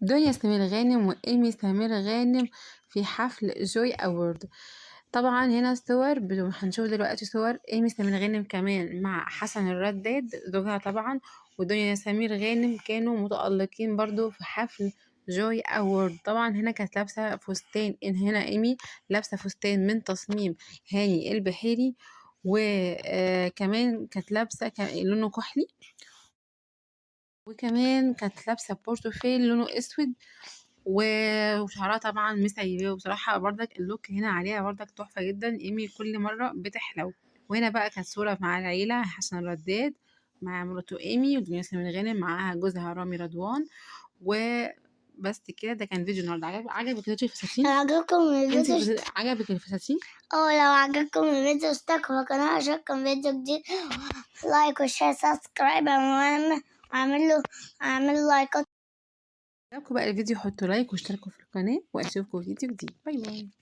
دنيا سمير غانم وإيمي سمير غانم في حفل Joy Award. طبعا هنا الصور، هنشوف دلوقتي صور إيمي سمير غانم كمان مع حسن الرداد زوجها طبعا، ودنيا سمير غانم كانوا متألقين برضو في حفل Joy Award. طبعا هنا كانت لابسة فستان، إن هنا إيمي لابسة فستان من تصميم هاني البحيري، وكمان كانت لابسة لونه كحلي، وكمان كانت لابسة portefeuille لونه اسود، وشعرها طبعا مسيباه. وبصراحة برضك ال look هنا عليها برضك تحفة جدا، ايمي كل مرة بتحلو. وهنا بقى كانت صورة مع العيلة، حسن الرداد مع مراته ايمي، ودنيا سمير غانم معاها جوزها رامي رضوان. وبس كده، ده كان فيديو النهارده. عجبك الفساتين؟ لو عجبكم انت الفيديو عجبك الفساتين؟ اه، لو عجبكم الفيديو اشتركوا في القناة عشان فيديو جديد، like و share subscribe، اعمل لايكات. عجبكم بقى الفيديو حطوا like واشتركوا في القناة، واشوفكم في فيديو جديد. bye bye.